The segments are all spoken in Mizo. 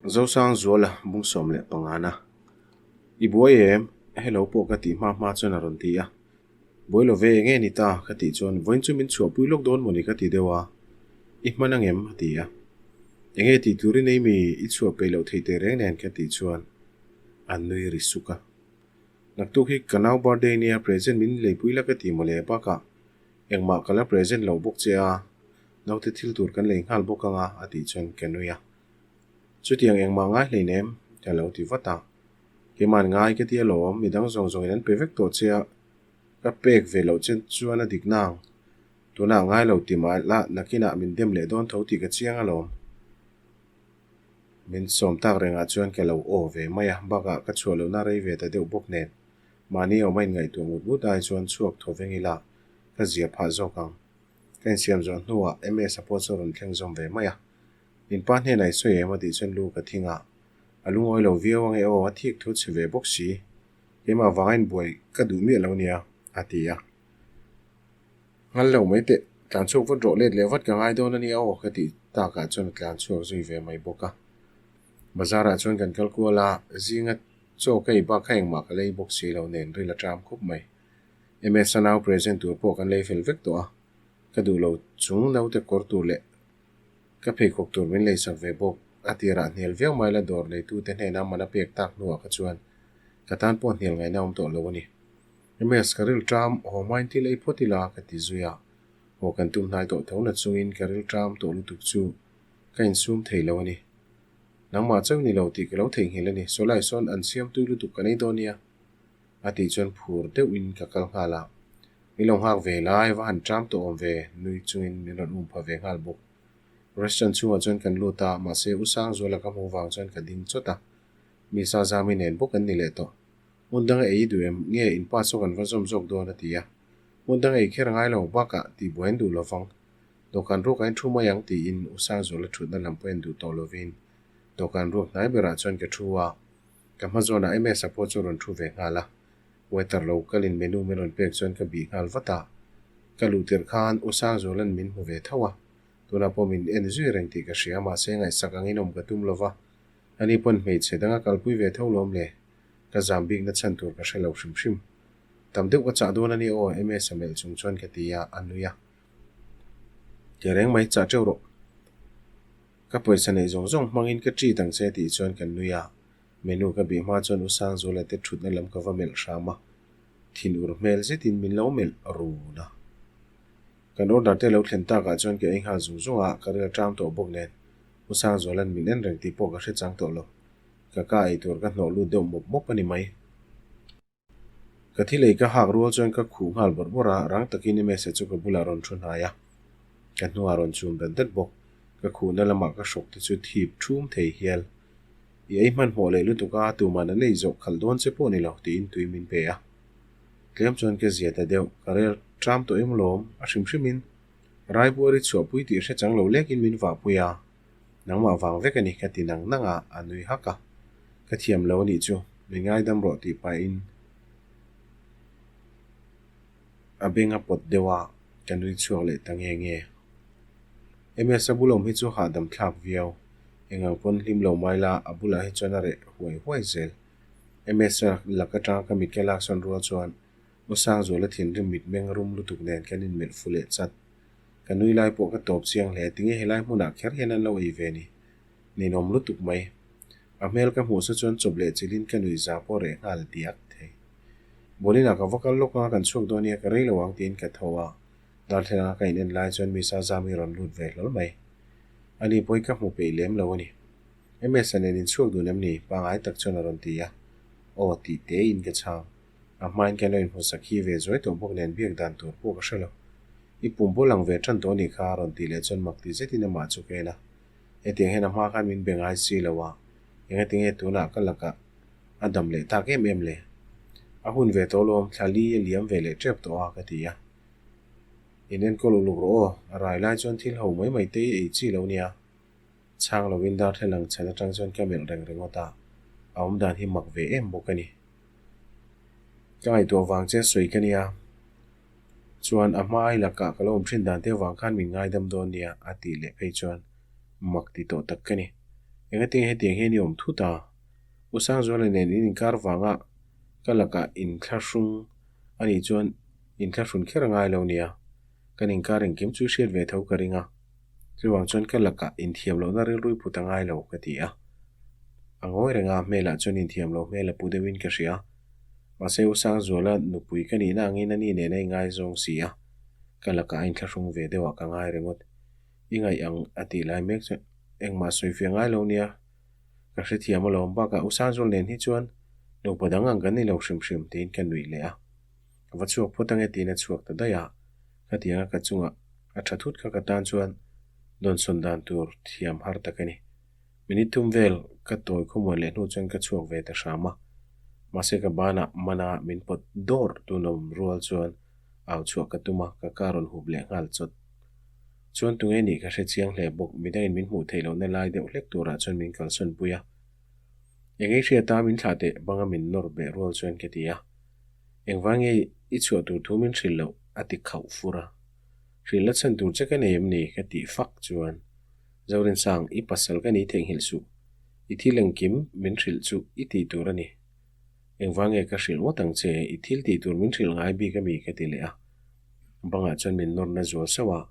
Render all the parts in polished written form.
Zosangzuala bung 15 na. I buai em? Hello pawh ka tih hma hma chuan a rawn ti a. Buai lo ve, enge ni ta? ka tih chuan vawiin chu min chhuahpui lawk dawn mawni ka ti deuh a. I hman angem? a ti a. Enge tih turin ei mi i chhuah peih loh theih teh reng nen ka tih chuan a nui ri suk a. Naktuk hi ka nau birthday nia present min leipui la ka ti mawle bakah engmah ka la present lo bawk che a, naute thil tur kan lei nghal bawk anga a tih chuan ka nui a. Chutiang engmah ngai hleinem ka lo ti vat a. Keimah ngai ka ti alawm, midang zawng zawngin an pe vek tawh che a, ka pek ve loh che chuan a dik nang. Tunah ngai lo ti mah la nakinah min dem leh dawn tho tih ka chiang alawm. Min sawm tak rengah chuan ka lo aw ve mai a, bakah ka chhuah lohna rei ve ta deuh bawk nen. Mahni awm a inngaihtuah ngut ngut ai chuan chhuak thaw veng ila ka zia phah zawk ang. Ka insiam zawh hnuah MS a pawh chu a rawn thleng zawm ve mai a. In pa hnenah i sawi em a tih chuan lu ka thing a, a lungawi lo viau ange aw, a thik thu chhe ve bawk si, keimah vanga inbuai ka duh miah lo nia, a ti a. Nghal lo mai teh, tlan chhuak vat rawh let leh vat ka ngai dawn a nia aw ka tih takah chuan a tlan chhuak zui ve mai bawk a. Bazar ah chuan kan kal kual a, zinga chaw ka ei bak kha engmah ka lei bawk si lo nen ril a ṭam khawp mai. MS a nau present tur pawh kan lei fel vek tawh a, ka duh lo chung naute kawr tur leh Ka pheikhawk tur min leisak ve bawk. A tirah hnial viau mai la dawr neitute hnenah man a pek tak hnuah kha chuan ka tan pawh hnial ngaihna awm tawh lo a ni. MS, ka ril ṭam, haw hmain thil ei phawt ila ka ti zui a. Haw kan tum hnai tawh tho na chungin ka ril ṭam tawh lutuk chu ka insum thei lo a ni. Nangmah chauh ni lo tih ka lo theihnghilh a ni. Sawlai sawn an siam tui lutuk kan ei dawn nia. A tih chuan phur deuhin ka kal nghal a. Min lo nghak ve lai, va han ṭam tawh awm ve, nui chungin min rawn um pha ve nghal bawk. Restaurant chhungah chuan kan lut a, mahse U Sangzuala ka hmuh vang chuan ka ding chawt a. Mi sa zami nen bawk an ni leh tawh. Hmun danga ei duh em? Nge in pa saw kan va zawm zawk dawn a ti a. Hmun danga ei kher ngai lo, bakah tihbuai an duh lovang. Dawhkan ruak a in thu mai ang tiin U Sangzuala thutna lam pawh en duh tawh lovin dawhkan ruak hnai berah chuan ka thu a. Ka hma zawnah MS-a pawh chu rawn thu ve nghal a. Waiter lo kalin menu min rawn pek chuan ka bih nghal vat a. Ka luh tirh khan U Sangzuala'n min hmu ve tho a. Tunah pawh min en zui reng tih ka hria, mahse ngaihsak angin awm ka tum lo va. Ani pawn hmeichhe danga kalpui ve tho lawm le. Ka zam bikna chhan tur ka hre lo hrim hrim. Tam deuh ka chah dawn a ni aw, MS-a melh chung chuan ka ti a, a nui a. Ti reng mai, chah teuh rawh. Ka pawisa neih zawng zawng hmangin ka treat ang che tih chuan kan nui a, menu ka bih hma chuan U Sangzuala te thutna lam ka va melh hram a, thin ur hmel zetin min lo melh run a. Kan order te lo thlen takah chuan ka ei nghal zung zung a, ka ril ṭam tawh bawk nen U Sangzuala'n min en reng tih pawh ka hre chang tawh lo. Ka ka ei tur ka hnawh lut deuh mawp mawp a ni mai. Ka thi lei ka hak rual chuan ka khuh nghal bawrh bawrh a, rang takin Msa chu ka bulah rawn thu hnai a, ka hnuah rawn chum dat dat bawk. Ka khuhna lamah ka hrawk te chu thip thum thei hial. I ei hmanhmawh leh lutuk a, tuman an ei zawh khalh dawn che pawh ni lo, tiin tui min pe a. Tlem chuan ka zia ta deuh, ka rel ṭam tawh em lawm, a hrim hrimin Raibuari chhuahpui tih hre chang lo lekin min vahpui a, Nangmah vang vek a ni ka ti nang nang a, a nui hak a. Ka thiam lo a nih chu, min ngaidam rawh tih pahin a beng a pawt deuh a, ka nui chhuak leh ta nge nge. MS a bul awm hi chu hahdam thlak viau, engang pawn hlim lo mai la a bulah hi chuan a reh huai huai zel. MS a lak atanga ka mit ka laksawn rual chuan U Sangzuala thinrim mitmeng rum lutuk nen kan inmelh fu leh chat. Ka nui lai pawh ka tawp chiang hle, tinge helai hmunah kher hian an lo ei ve ni? Ninawm lutuk mai. A hmel ka hmuh sa chuan chawp leh chilhin ka nui za pawh reh nghal diak thei. Bawlina ka va kal lawk anga kan chhuak dawn nia ka rei lo ang tiin ka tho a, darthlalang a ka in en lai chuan Misa Zami rawn lut ve hlawl mai. Ani pawhin ka hmu peih lem lo a ni. MS-a nen in chhuak dun em ni? Pangai tak chuan a rawn ti a. Aw tih tein ka chhang. A hmain kan lo inhmu sakhi ve zuai tawh bawk nen biak dan tur pawh ka hre lo. I pum bul ang ve tan tawh a nih kha a rawn tih leh chuan mak ti zetin amah chu ka en a. Hetiang hian a hma khan min be ngai si lo a, engatinge tunah ka lakah a dam leh tak em em le? A hun ve tawh lawm, thla li a liam ve leh tep tawh a ka ti a. In enkawl uluk rawh aw, a rai lai chuan thil ho mai mai te i ei chi lo nia. Chhang lovin darthlalang chhan atang chuan ka melh reng ringawt a, a awmdan hi mak ve em bawk a ni. Ka ngaihtuah vang che sawi ka nia. Chuan a hma ai lakah ka lo awm thin dan te vang khan min ngaidam dawn nia a tih leh phei chuan mak ti tawh tak ka ni. Engatinge hetiang hian i awm thut a? U Sangzuala nen in inkar vanga ka lakah inthlahrung a nih chuan inthlahrun kher a ngai lo nia. Kan inkar engkim chu i hriat ve tho ka ring a. Chuvang chuan ka lakah inthiam lohna rilru i put a ngai lo ka ti a. A ngawi reng a, hmelah chuan inthiam lo hmel a pu deuhin ka hria. Mahse U Sangzuala nupui ka nihna angin a ni nen a ingaizawng si a, ka lakah a inthlahrung ve deuhah ka ngai ringawt. I ngaih ang a tih lai mek chuan engmah sawi fiah ngai lo nia, ka hrethiam alawm bakah U Sangzuala nen hi chuan nupa dang ang kan ni lo hrim hrim tiin ka nuih leh a. Ka va chhuak phawt ange tiin a chhuak ta daih a, khatianga ka chungah a tha thut kha ka tan chuan dawnsawn dan tur thiam har tak a ni. Minute thum vel ka tawi khawmuan leh hnu chuan ka chhuak ve ta hram a, mahse ka banah mana min pawt dawr tunawm rual chuan au chhuah ka tum a, ka car rawn hup leh nghal chawt. Chuan tunge nih ka hre chiang hle bawk, midangin min hmuh theih lohna lai deuh hlek turah chuan min kalsawn pui a. Eng ei hriata min thlah teh banga min nawr beh rual chuan ka ti a. Engvang nge i chhuah tur thu min hrilh loh? a ti khauh fur a. Hrilh la chhan tur che ka nei em ni? ka tih fak chuan Zorinsang, i pasal ka ni theihnghilh suh. I thil engkim min hrilh chu i tih tur a ni. Engvang nge ka hrilh ngawt ang che? I thil tih tur min hrilh ngai bik a mi? ka ti leh a. Bangah chuan min nawrna zual sauh a.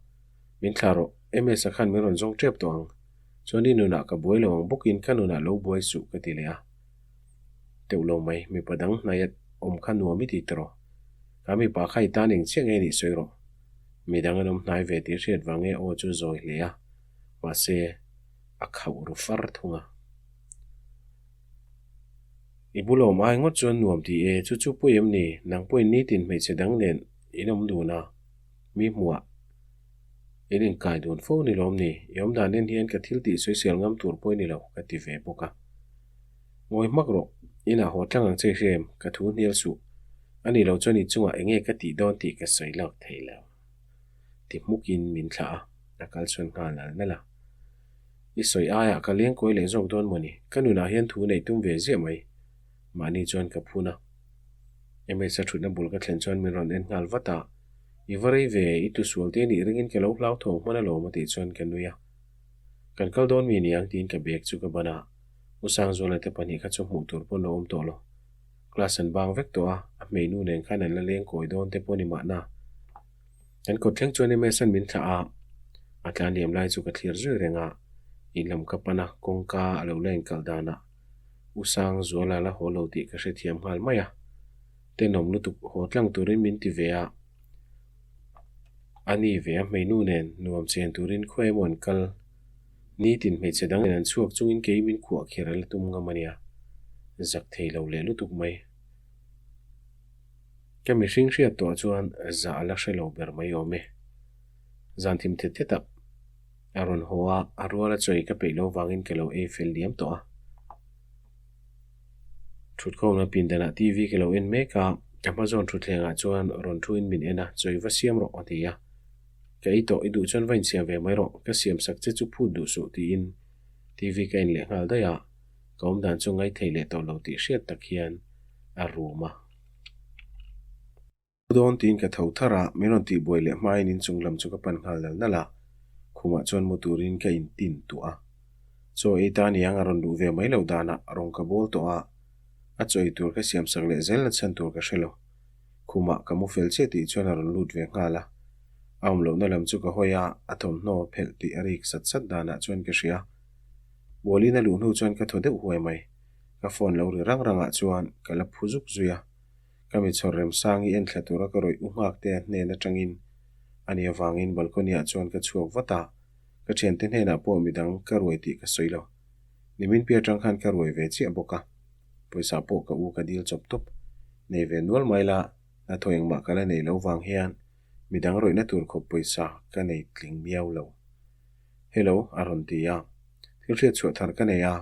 Min thlah rawh, MS-a khan min rawn zawng tep tawh ang. Chuan i nunah ka buai lo ang bawkin ka nunah lo buai suh ka ti leh a. Teuh lo mai, mipa dang hnaia awm kha nuam i ti tawh. Ka mipa kha i tan eng chiah nge nih sawi rawh. Midang an awm hnai ve tih hriat vang nge aw chu zawi hle a, mahse a khauh ru far thung a. I bulawm ai ngawt chuan nuam ti e, chu chu pawi em ni, nang pawhin nitin hmeichhe dang nen in awm dun a, mi hmuah in inkai dun fo ni lawm ni, i awm dan en hian ka thil tih sawisel ngam tur pawh i ni lo, ka ti ve bawk a. Ngawi hmak rawh, inah haw tlang ang che hria em, ka thu hnial suh. A nih loh chuan i chungah enge ka tih dawn tih ka sawi lak thei lo. Ti hmukin min thlah a, a kal chhuan nghal nal nal a. I sawi aiah ka leng kawi leh zawk dawn mawni, ka nunah hian thu neih tum ve ziah mai. Mahni chuan ka phun a. MS-a thutna bul ka thlen chuan min rawn en nghal vat a, I va rei ve, i tusual te nih ringin ka lo hlau thawng hman alawm a tih chuan ka nui a. Kan kal dawn mi niang tiin ka bag chu ka ban a. U Sangzuala te pahnih kha chu hmuh tur pawn lo awm tawh lo. Class an bang vek tawh a, a hmeinu nen khan an la leng kawi dawn te pawh ni mahna. Kan kawt thleng chuan MS an min thlah a, a tlan liam lai chu ka thlir zui reng a, in lam ka pan a, kawngka a lo la inkalh danah U Sangzuala la haw lo tih ka hrethiam nghal mai a. Tenawm lutuk haw tlang turin min ti ve a, a ni ve a hmeinu nen nuam chen turin khaw emaw an kal. Nitin hmeichhe dang nen an chhuak chungin kei min khuah kher a la tum ngam a nia. Zak thei lo leh lutuk mai. Ka mihring hriat tawh chuan zah a la hre lo ber mai awm e. Zan thim thet thet ah a rawn haw a, a rual a chawi ka peih lo vangin ka lo ei fel diam tawh a. Thutkhawmna pindanah TV ka lo en mek a, ka hma zawn thutthlengah chuan rawn thuin min en a, chawi va siam rawh a ti a. Ka ei tawh, i duh chuan va insiam ve mai rawh, ka siam sak che chu phut duh suh tiin TV ka en leh nghal daih a, ka awm dan chu ngaithei leh tawh lo tih hriat tak hian a rum a. Dawn tiin ka tho thar a, min rawn tihbuai leh hmain inchung lam chu ka pan nghal nal nal a, khumah chuan mu turin ka intin tuah a. Chaw ei ta niang a rawn luh ve mai loh danah rawng ka bawl tawh a, a chaw ei tur ka siam sak leh zel na chhan tur ka hre lo. Khumah ka mu fel chiah tih chuan a rawn lut ve nghal a. A awm lohna lam chu ka hawi a, a thawmhnaw phelh tih a rik sat sat danah chuan ka hria. Bualin a luh hnu chuan ka thaw deuh huai mai. Ka phone lo ri rang rangah chuan ka la phu zuk zui a. Ka mitchhawr remsang i enthla tura ka rawih u nghak te hnen atangin a nih avangin balcony-ah chuan ka chhuak vat a, ka thiante hnenah pawh midang ka ruai tih ka sawi lo. Nimin pi atang khan ka ruai ve chiah bawk a. Pawisa pawh ka u ka dil chawp tawp. Nei ve nual mai la, hnathawh engmah ka la nei lo vang hian midang rawihna tur khawp pawisa ka nei tling miau lo. Hello, a rawn ti a. Thil hriat chhuah thar ka nei a.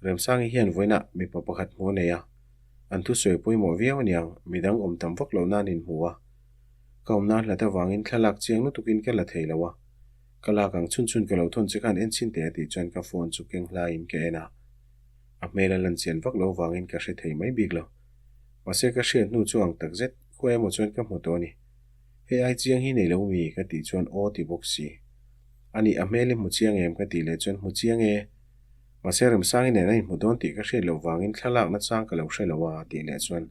Remsangi hian vawiinah mipa pakhat hmuh a nei a. An thusawi pawimawh viau aniang, midang awm tam vak loh nan inhmu a. Ka awmna hlat avangin thlalak chiang lutukin ka la thei lo a. Ka lak ang chhun chhun ka lo thawn che khan en chhin teh a tih chuan ka phone chu keng hlaiin ka en a. A hmel a lan chian vak lo vangin ka hre thei mai bik lo. Mahse ka hriat hnu chu ang tak zet, khawi emaw chuan ka hmu tawh a ni. Hei ai chiang hi nei lo mi? ka tih chuan aw ti bawk si. A nih a hmel i hmu chiang em? ka tih leh chuan hmu chiang e. Mahse Remsangi nen a inhmu dawn tih ka hriat loh vangin thlalak nachang ka lo hre lo a, a tih leh chuan,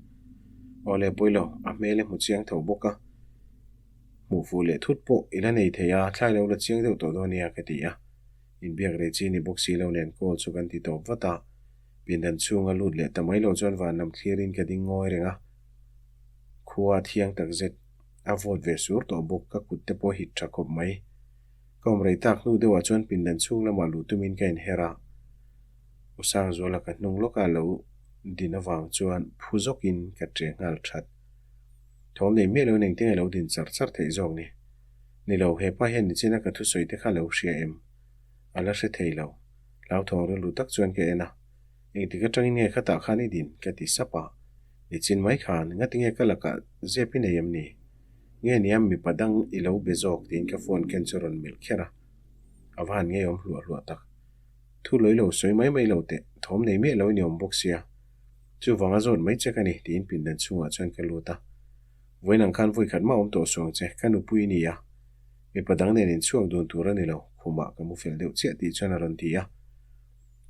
Aw le pawilo, a hmel i hmu chiang tho bawk a, hmuh fuh leh thut pawh i la nei thei a, thlai lo la chiang deuh tawh dawn nia ka ti a. Inbiak rei chi ni bawk si lo nen call chu kan ti tawp vat a, pindan chhunga lut leh ta mai lo chuan van lam thlirin ka ding ngawi reng a, khua a thiang tak zet, a vawt ve sur tawh bawk, ka kut te pawh hit tha khawp mai. Ka awm rei tak hnu deuhah chuan pindan chhung lamah luh tumin ka inher a, U Sangzuala ka hnung lawkah lo din avang chuan phu zawkin ka ṭe nghal ṭhat. Thawm nei miah loin engtin nge lo din char char theih zawk ni? Ni lo, hepa hian nichina ka thusawi te kha lo hria em? A la hre thei lo. Hlauthawng rilru tak chuan ka en a, Engtik atangin nge khatah khan i din? ka ti sap a. Nichin mai khan, ngatinge ka lakah zep i nei em ni? Nge niam mipa dang i lo be zawk tiin ka phone ken chu rawn melh kher a. A va han ngeiawm hluah hluah tak. Thu lawi lo sawi mai mai lo teh, thawm nei miah lo i ni awm bawk sia. Chuvanga zawt mai che ka ni tiin pindan chhungah chuan ka lut a. Vawiin ang khan vawi khat mah awm tawh suang che, ka nupui i ni a. Mipa dang nen inchhuak dun tur a ni lo, khumah ka mu fel deuh chiah tih chuan a rawn ti a.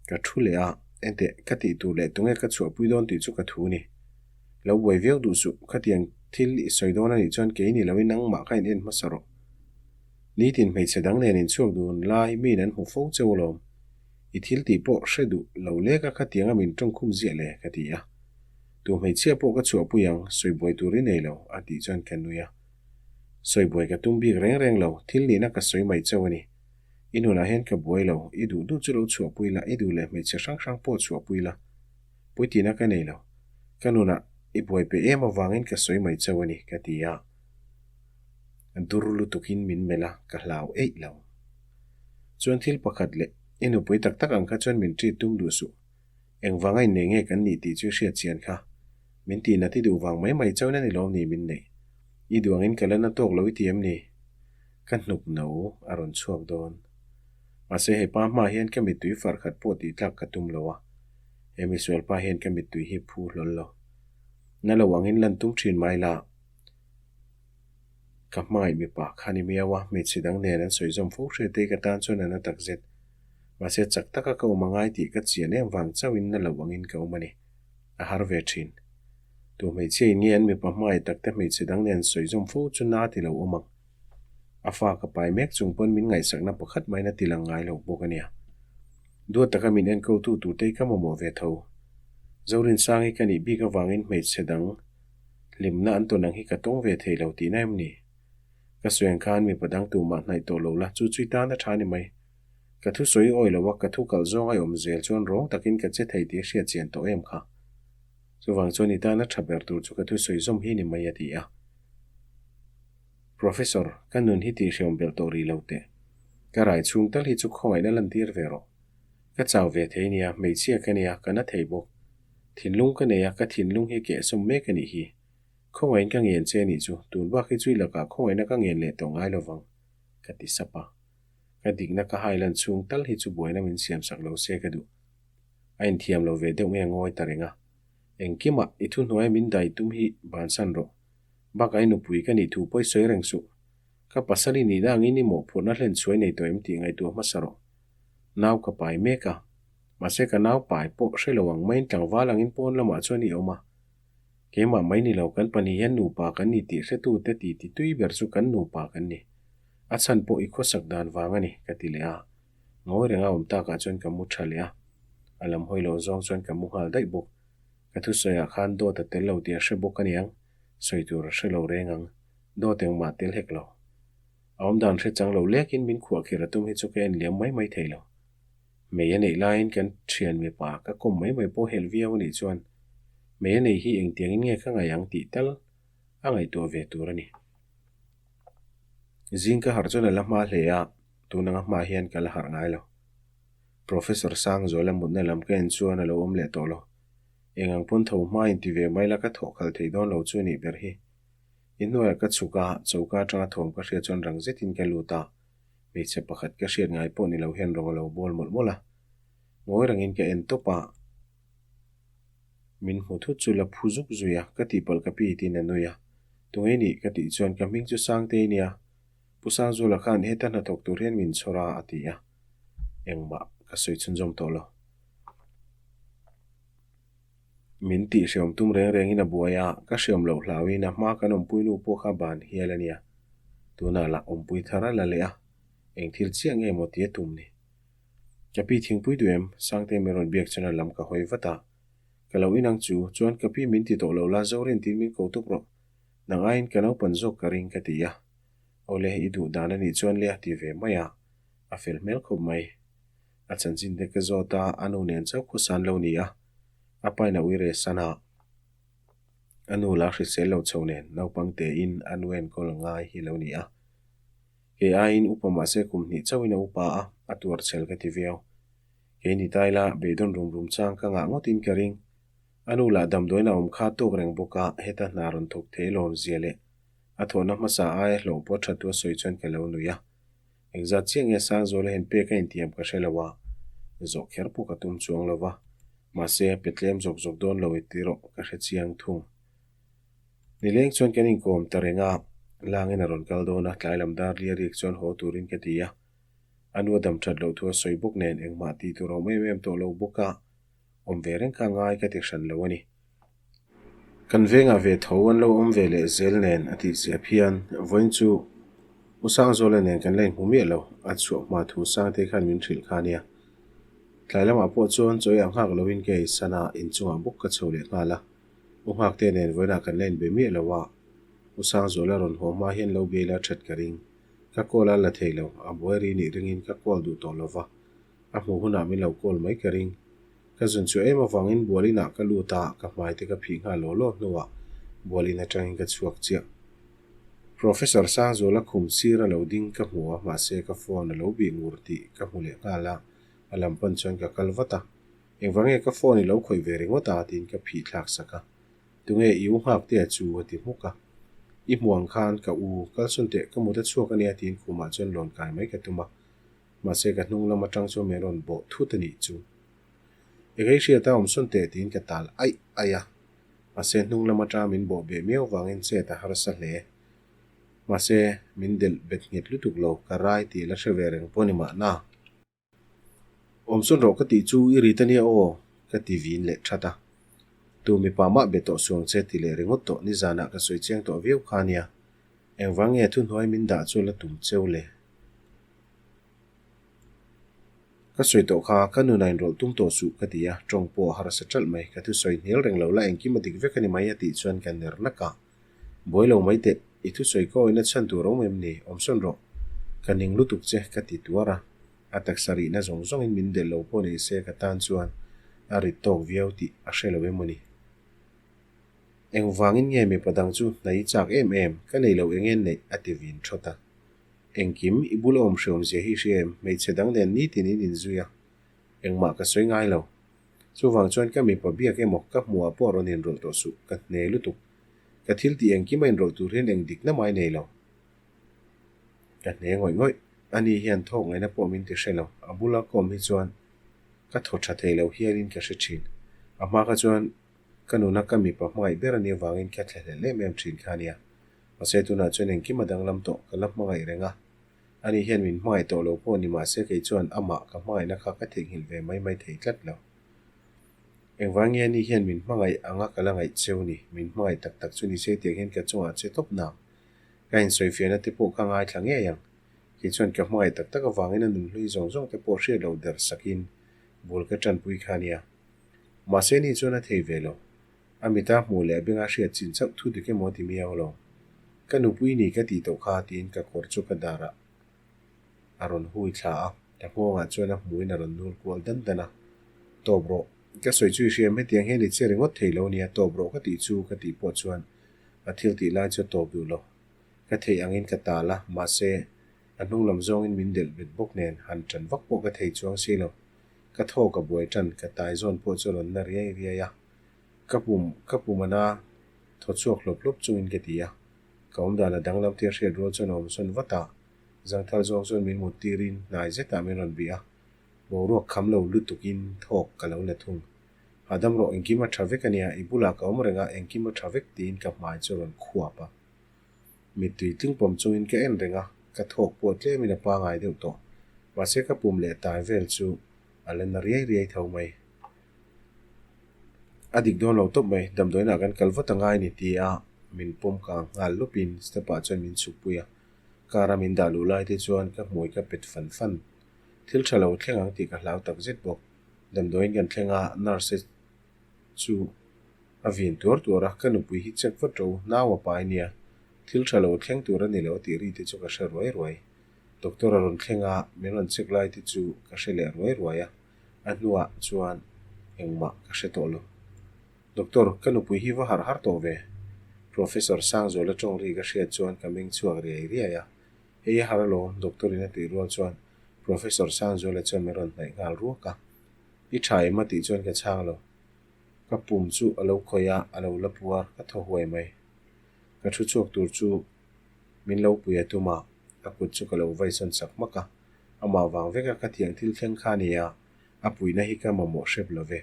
Ka thu leh a, enteh, ka tih tur leh tunge ka chhuahpui dawn tih chu ka thu ni. Lo buai viau duh suh, khatiang thil i sawi dawn a nih chuan kei ni loin nangmah kha in en hmasa rawh. Nitin hmeichhe dang nen inchhuak dun lai miin an hmu fo cheu alawm. I thil tih pawh hre duh lo lek a khatianga min tawngkhum ziah le, ka ti a. Tu hmeichhia pawh ka chhuahpui ang, sawi buai tur i nei lo, a tih chuan ka nui a. Sawi buai ka tum bik reng reng lo, thil nihna ka sawi mai chauh a ni. I nunah hian ka buai lo, i duh duh chu lo chhuahpui la, i duh leh hmeichhe hrang hrang pawh chhuahpui la. Puitina ka nei lo. Ka nunah i buai pe em avangin ka sawi mai chauh a ni, ka ti a. Dur lutukin min melh a, ka hlau eih lo. Chuan thil pakhat leh, i nupui tak tak ang kha chuan min treat tum duh suh. Engvanga innei nge kan nih tih chu i hriat chian kha. Min tihnat i duh vang mai mai chauhin a ni lawm ni min neih. I duh angin ka la na tawk lo i ti em ni? Ka hnuk no a rawn chhuak dawn. Mahse he pa hma hian ka mittui far khat pawh tih tlak ka tum lo a. He misual pa hian ka mittui hi phu hlawl lo. Na lo angin lan tum thin mai la. Ka hmangaih mipa kha ni miau a, hmeichhe dang nen an sawi zawm fo hriat te ka tan chuan a na takzet. Mahse chak taka ka awm a ngai tih ka chian em vang chauhin na lo angin ka awm a ni. A har ve thin. Tu hmeichhia in nge an mipa hmangaih tak te hmeichhe dang nen sawi zawm fo chu na ti lo awm ang. A fa ka pai mek chung pawn min ngaihsakna pakhat main a ti lang ngai lo bawk a nia. Duat taka min enkawltu turte hi ka mamawh ve tho. Zorinsangi ka nih bik avangin hmeichhe dang hlimna an tawn ang hi ka tawng ve thei lo tihna em ni? Ka sawi ang khan mipa dang tumah hnaih tawh lo la, chu chu i tan a tha ni mai. Ka thu sawi awi lo a, ka thu kalh zawng a i awm zel chuan rawng takin ka che thei tih a hriat chian tawh em kha? Chuvang chuan i tan a tha ber tur chu ka thu sawi zawm hi ni mai a ti a. Professor, ka nun hi tihhreawm belh tawh rih lo teh. Ka rai chhung tal hi chu khawngaihna lantir ve rawh. Ka chau ve thei nia, hmeichhia ka nia, ka na thei bawk. Thinlung ka nei a, ka thinlung hi kehsawm mek a nih hi. Khawngaih ka ngen che nih chu, tun bak hi chu i lakah khawngaihna ka ngen leh tawh ngai lovang, ka ti sap a. Ka dikna ka hai lan chhung tal hi chu buaina min siamsak lo se ka duh. A inthiam lo ve deuh nge ngawi ta reng a. Engkimah i thuhnuaia min dai tum hi bansan rawh. Bakah i nupui ka nih thu pawh i sawi reng suh. Ka pasal i nihna angin i mawhphurhna hlen chhuai nei tawh em tih ngaihtuah hmasa rawh. Nau ka pai mek a. Mahse ka nau pai pawh hre lo ang maiin tlangval angin pawn lamah chuan i awm a. Keimah mai ni lo kan pahnih hian nupa kan ni tih hretute ti ti tui ber chu kan nupa kan ni. A chhan pawh i khawsak dan vang a ni, ka ti leh a. Ngawi renga awm takah chuan ka mu tha leh a. A lam hawi lo zawng chuan ka mu nghal daih bawk. Ka thusawiah khan dawt a tel lo tih a hre bawk a niang, sawi tur a hre lo reng ang. Dawt engmah tel hek lo. A awmdan hre chang lo lekin min khuahkhirh a tum hi chu ka en liam mai mai thei lo. Mei a neih laiin kan thian mipa ka kawm mai mai pawh helh viau a nih chuan mei a nei hi engtiangin nge ka ngaih ang tih tal a ngaihtuah ve tur a ni. Zing ka harh chuan a la hma hle a, tun anga hma hian ka la harh ngai lo. Professor Sangzuala mutna lam ka en chuan a lo awm leh tawh lo. Eng ang pawn tho hma inti ve mai la ka thawh khalh thei dawn lo chu nih ber hi. Inhnuaiah ka chhuk a, choka atanga thawm ka hriat chuan rang zetin ka lut a, hmeichhe pakhat ka hriat ngai pawh ni lo hian rawng a lo bawl mawlh mawlh a. Ngawi rangin ka en tawp a, min hmu thut chu la phu zuk zui a, ka tihpalh ka pi tiin a nui a. Tunge nih ka tih chuan ka hming chu Sangtei nia, Pu Sangzula khan heta hnathawk tur hian min chhawr a a ti a. Engmah ka sawi chhunzawm tawh lo. Min tih hreawm tum reng rengin a buai a, ka hreawm loh hlauin a hma kan awmpui nu pawh kha ban hial a nia. Tunah lah awmpui thar a la leh a, eng thil chiah nge maw tia tum ni. Ka pi thingpui duh em? Sangte min rawn biak chuan a lam ka hawi vat a. Ka lo inang chu, chuan ka pi min ti tawh lo la, Zorin tiin min ko tuk rawh. Nang aiin ka naupan zawk ka ring ka ti a. Awle, i duh dan a nih chuan le a ti ve mai a, a fel hmel khawp mai. A chanchin te ka zawt a, a nu nen chauh khuasan lo ni a, a pain a uire san a. A nu la hrisel lo chho nen naupang tein a nu enkawl ngai hi lo ni a. Kei aiin upa mahse kum hnih chauhin a upa a, a tuar chhel ka ti viau. Kei ni ta ila beidawn rum rum chang ka ngah ngawtin ka ring. A nu lah damdawiin a awm kha tawk reng bawk a, heta hna rawn thawk thei lawm zia leh a thawhna hmasa aia hlawh pawh tha tu a sawi chuan ka lo nui a. Engzat chiah nge Sangzuala hian pek a intiam ka hre lo a, zawh kher pawh ka tum chuang lo va, mahse pe tlem zawk zawk dawn lo i ti rawh ka hre chiang thung. Nileng chuan kan inkawm ta reng a, langin a rawn kal dawn a, tlai lam dar lia rik chuan haw turin ka ti a. A nu a dam that loh thu a sawi bawk nen engmah tih tur a awm em em tawh lo bawk a, awm ve reng kha ngai ka ti hran lo a ni. Kan vengah ve tho an lo awm ve leh zel nen a tih ziap hian vawiin chu U Sangzuala nen kan la inhmu miah lo, a chhuah hma thu Sangte khan min hrilh kha nia. Tlai lamah pawh chuan chawi ah nghak loin ka ei san a, inchungah bawk ka chho leh nghal a. U Nghakte nen vawiinah kan la inbe miah lo a, U Sangzuala rawn haw hma hian lo biaila that ka ring. Ka call a la thei lo, a buai ri nih ringin ka call duh tawh lo va, a hmuh hunah min lo call mai ka ring. Ka zun chu em avangin bual inah ka lut a, ka hmai te ka phih nghal law law hnuah bual in atangin ka chhuak chiah. Professor Sangzuala khum sir a lo ding ka hmu a, mahse ka phone a lo bih ngur tih ka hmu leh nghal a, a lam pan chuan ka kal vat a. Engvange ka phone i lo khawih ve ringawt a tiin ka phih thlak sak a. Tunge i u nghak te a chu a ti hmuk a. I hmu ang khan ka u, kalsawn teh ka mut a chhuak a nia tiin khumah chuan lawn kai mai ka tum a. Mahse ka hnung lam atang chuan min rawn bawh thut a nih chu. Eng ei hriat a awm sawn teh tiin ka tal aih aih a. Mahse hnung lam atang min bawh beh miau vangin chet a harsa hle. Mahse min delh bet nghet lutuk lo, ka rai tih la hre ve reng pawh ni mahna. Awm sawn rawh ka tih chu i rit a nia aw, ka ti vin leh that a. Tu mipa mah be tawh suang che ti leh ringawt tawh nizanah ka sawi chiang tawh viau kha nia. Engvang nge thuhnuai min dah chu la tum cheu le? Ka sawi tawh kha, ka nun a inrawlh tum tawh suh ka ti a, tawng pawh a harsa ṭalh mai. Ka thusawi hnial reng lo la engkim a dik vek a ni mai a tih chuan ka ner nak a. Buai lo mai teh, i thusawi ka awina chhan tur a awm em ni? Awm sawn rawh. Ka ning lutuk che ka ti tuar a. A taksa rihna zawng zawngin min delh lo pawh ni se ka tan chuan a rit tawk viau tih a hre lo em aw ni? Engvangin nge mipa dang chu hna i chak em em, ka nei lo eng en neih a ti vin thawt a. Engkim, i bula awm hreawm zia hi i hria em, hmeichhe dang nen nitin in inzui a, engmah ka sawi ngai lo. Chuvang chuan ka mipa biak emaw ka hmuhah pawh rawn inrawlh tawh suh, ka hne lutuk. Ka thil tih engkim a inrawlh tur hian eng dikna mai nei lo. Ka hne ngawih ngawih, ani hian thawk ngaihna pawh min ti hre lo, a bula ka awm hi chuan ka thaw tha thei lo hialin ka hre thin. A hma kha chuan Ka nuna ka mipa hmangaih ber a nih avangin ka thlahlel em em thin kha a nia. Mahse tunah chuan engkim a danglam tawh, ka la hmangaih reng a. Ani hian min hmangaih tawh lo pawh ni mahse kei chuan amah ka hmangaihna kha ka theihnghilh ve mai mai thei tlat lo. Engvang nge ani hian min hmangaih anga ka la ngaih cheu ni? Min hmangaih tak tak chu ni se tiang hian ka chungah che tawp nang. Ka insawifiahna te pawh ka ngaithla ngei ang. Kei chuan ka hmangaih tak tak avangin a nunhlui zawng zawng te pawh hriat loh der sakin bul ka tanpui kha a nia. Mahse ni chuan a thei ve lo. A mita hmuh leh a benga hriat chin chauh thu dik emaw ti miau lo. Ka nupui ni ka tih tawh kha tiin ka kawr chu ka darah a rawn hui thla a, ka nghawngah chuan a hmuhin a rawn nul kual dan dan a. Tawp rawh, ka sawi chu i hriam hetiang hian i che ringawt thei lo nia, tawp rawh ka tih chu ka tih pawh chuan a thil tih lai chu a tawp duh lo. Ka theih angin ka tal a, mahse a hnung lam zawngin min delh bet bawk nen han ṭan vak pawh ka thei chuang si lo. Ka thaw ka buai tan, ka tai zawn pawh chu a rawn na riai riai a. Ka pum, ka pum a na thaw chhuak hlawp hlawp chungin ka ti a. Ka awmdan a danglam tir hriat rual chuan a awm sawn vat a, zangthal zawng chuan min mut tirin hnai zetah min rawn bih a. Boruak kham lo lutukin thawk ka lo la thung. Hahdam rawh engkim a tha vek a nia, i bulah ka awm reng a, engkim a tha vek tiin ka hmai chu a rawn khuap a. Mittui tling pawm chungin ka en reng a, ka thawk pawh tlemin a pangai deuh tawh. Mahse ka pum leh tai vel chu a la na riai riai tho mai. A dik dawn lo tawp mai, damdawiinah kan kal vat a ngai ni tia min pawm kang nghal lawpin step ah chuan min chhukpui a, car a min dah luh lai te chuan ka hmui ka pet fan fan. Thil tha lo thleng ang tih ka hlau tak zet bawk. Damdawiin kan thleng a, nurse chu a vin tuar tuar a, ka nupui hi check vat ro, nau a pai nia, thil tha lo thleng tur a ni lo tih ri te chu ka hre ruai ruai. Doctor a rawn thleng a, min rawn check lai te chu ka hre leh ruai ruai a. A hnuah chuan engmah ka hre tawh lo. Doctor, ka nupui hi va harh har tawh ve. Professor Sangzuala tawng ri ka hriat chuan ka meng chhuak riai riai a. Hei a harh alawm, Doctor in a tih rual chuan Professor Sangzuala chuan min rawn hnaih nghal ruak a. I tha em a tih chuan ka chhang lo. Ka pum chu a lo khawih a, a lo la puar, ka thaw huai mai. Ka thu chhuak tur chu min lo pui a tum a, a kut chu ka lo vaisawn sak hmak a. Amah vang veka ka thiang thil thleng kha nia, a puihna hi ka mamawh hrep lo ve.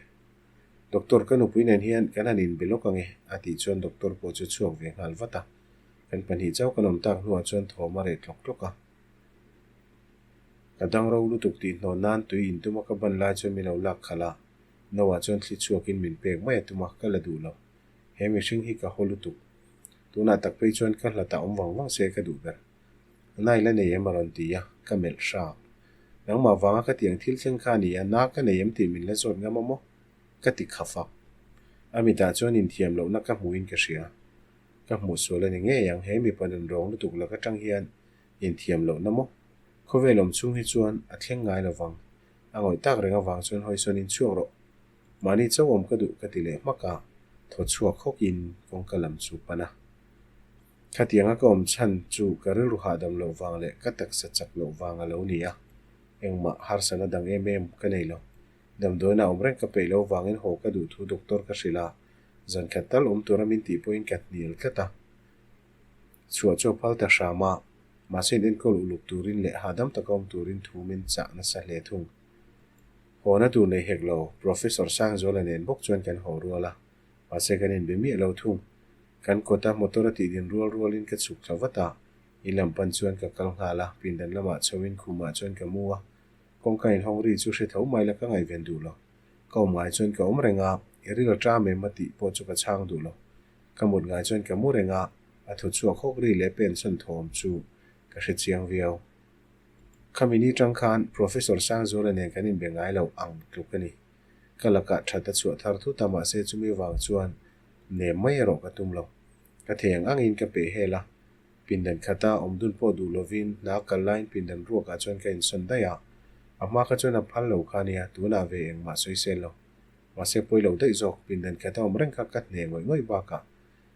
Doctor ka nupui nen hian kan han inbe lawk ange a tih chuan doctor pawh chu chhuak ve nghal vat a. Kan pahnih chauh kan awm tak hnuah chuan thawm a reh tlawk tlawk a. Ka dang ro lutuk tih hnawn nan tui intum a ka ban lai chuan min lo lak khalh a, no ah chuan thli chhuakin min pek mai a tum a, ka la duh lo. He mihring hi ka haw lutuk. Tunah tak phei chuan ka hlatah awm vang vang se ka duh ber. Na i la nei em a rawn ti a, ka melh hrang. Nangmah vanga ka tiang thil thleng kha a ni a, na ka nei em tih min la zawt ngam a maw? Ka ti kha fak. A mitah chuan inthiam lohna ka hmuhin ka hria. Ka hmuh sual a ni ngei ang, he mipa nun rawng lutuk lak atang hian inthiam lohna maw? Khawvel awm chhung hi chuan a thleng ngai lo vang. A ngawih tak reng avang chuan hawisawn in chhuak rawh. Mahni chauh awm ka duh ka ti leh hmak a, thaw chhuak hawkin kawngka lam chu pan a. Khatianga ka awm chhan chu ka rilru hahdam loh vang leh ka taksa chak loh vang a lo ni a, engmah harsana dang em em ka nei lo. Damdawiin a awm reng ka peih loh vangin haw ka duh thu doctor ka hrilh a, zan khat tal awm tura min tih pawhin ka hnial tlat a. Chhuah chu a phal ta hram a, mahse in enkawl uluk turin leh hahdam taka awm turin thu min chah nasa hle thung. Hawna tur nei hek lo, Professor Sangzuala nen bawk chuan kan haw rual a. Mahse kan inbe miah lo thung. Kan kawta motor a tih din rual rualin ka chhuk thla vat a, in lam pan chuan ka kal nghal a, pindan lamah chhoin khumah chuan ka mu a, kawngka inhawng ri chu hre tho mai la ka ngaihven duh lo. Ka awm ngai chuan ka awm reng a, i ril a ṭam em a tih pawh chu ka chhang duh lo. Ka mut ngai chuan ka mu reng a, a thaw chhuak hawk ri leh pension thawm chu ka hre chiang viau. Khami ni ṭang khan Professor Sangzuala nen kan inbe ngai lo ang tluk a ni. Ka lakah that a chhuah thar thut a mahse chumi vang chuan nem mai erawh ka tum lo. Ka thei ang angin ka peh hel a, pindan khata awm dun pawh duh lovin hna kal laiin pindan ruakah chuan ka insawn daih a, a hma kha chuan a phal lo kha nia, tunah ve engmah sawi sel lo. Mahse pawi lo daih zawk, pindan khata awm reng kha ka hne ngawih ngawih bakah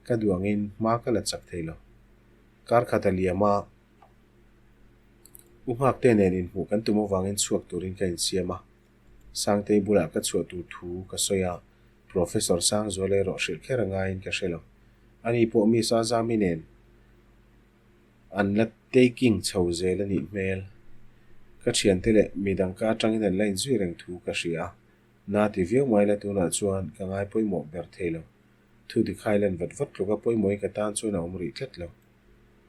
ka duh angin hma ka la chak thei lo. Kar khat a liam a, u Nghakte nen inhmuh kan tum avangin chhuak turin ka insiam a. Sangtei bulah ka chhuah tur thu ka sawi a, Professor Sangzuala erawh hrilh kher a ngaiin ka hre lo. Ani pawh Miss Azami nen an la taking chho zel a nih hmel. Ka thiante leh midang ka atangin an la inzui reng thu ka hria a, na ti viau mai la tunah chuan ka ngai pawimawh ber thei lo. Thu dik hai lan vat vat tluka pawimawhin ka tan chuan a awm rih tlat lo.